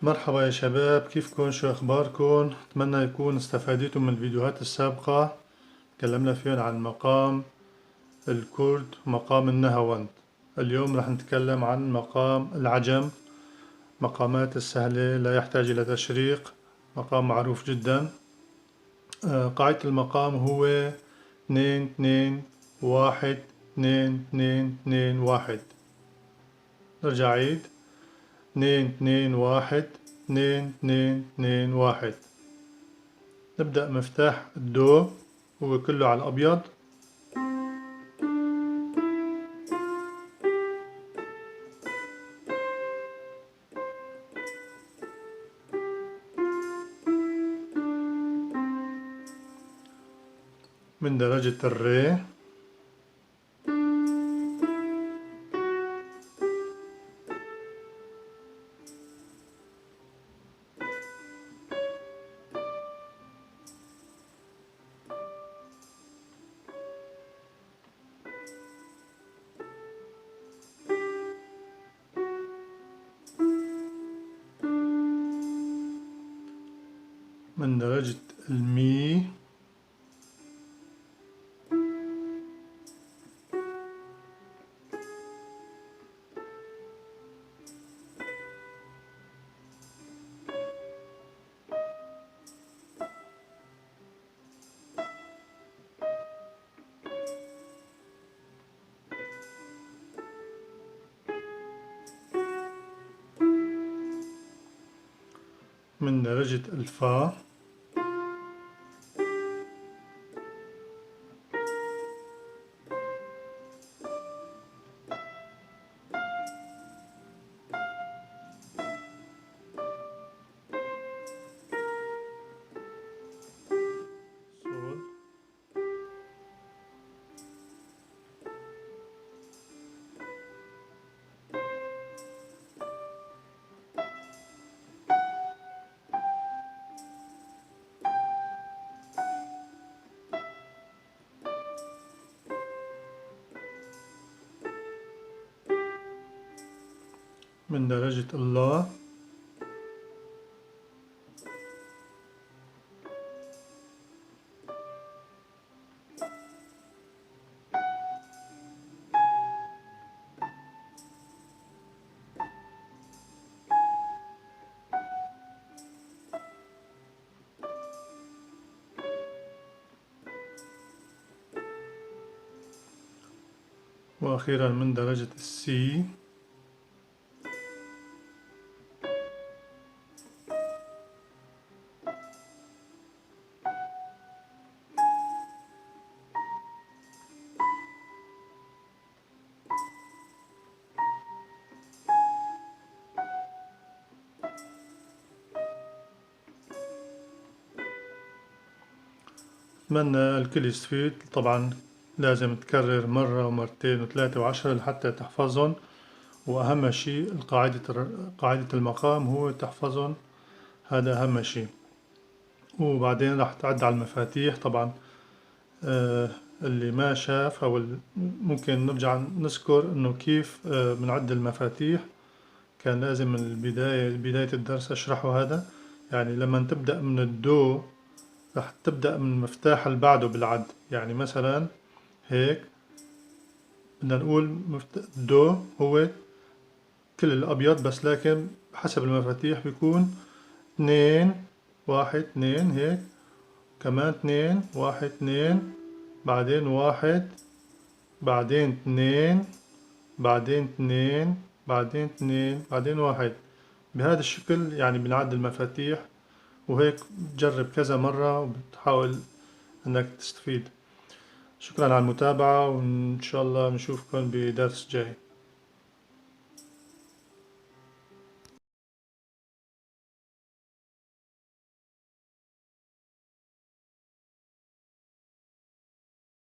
مرحبا يا شباب، كيفكن؟ شو اخباركن؟ اتمنى يكون استفاديتم من الفيديوهات السابقة. تكلمنا فيهم عن مقام الكرد ومقام النهوند. اليوم رح نتكلم عن مقام العجم، مقامات السهلة لا يحتاج إلى تشريق، مقام معروف جدا. قاعدة المقام هو 2 2 1 2 2 2 1. نرجع عيد: 2 2 1 2 2 2 1. نبدأ مفتاح الدو، هو كله على الأبيض. من درجة الري، من درجة المي، من درجة الفا، سول، من درجة اللا، وأخيرا من درجة السي. أتمنى الكل يستفيد. طبعا لازم تكرر مرة ومرتين وثلاثة وعشرة لحتى تحفظهم، وأهم شيء قاعدة المقام هو تحفظهم، هذا أهم شيء. وبعدين راح تعد على المفاتيح. طبعا اللي ما شاف أو ممكن نرجع نذكر إنه كيف بنعد المفاتيح. كان لازم من البداية، بداية الدرس أشرحه هذا. لما تبدأ من الدو راح تبدأ من المفتاح اللي بعده بالعد. مثلا هيك بدنا نقول دو هو كل الأبيض، بس لكن حسب المفاتيح بيكون 2 1 2 هيك، كمان 2 1 2، بعدين 1، بعدين 2، بعدين 2، بعدين 2، بعدين 1. بهذا الشكل بنعد المفاتيح، وهيك بتجرب كذا مرة وبتحاول انك تستفيد. شكرا على المتابعة، وإن شاء الله بنشوفكم بدرس جاي.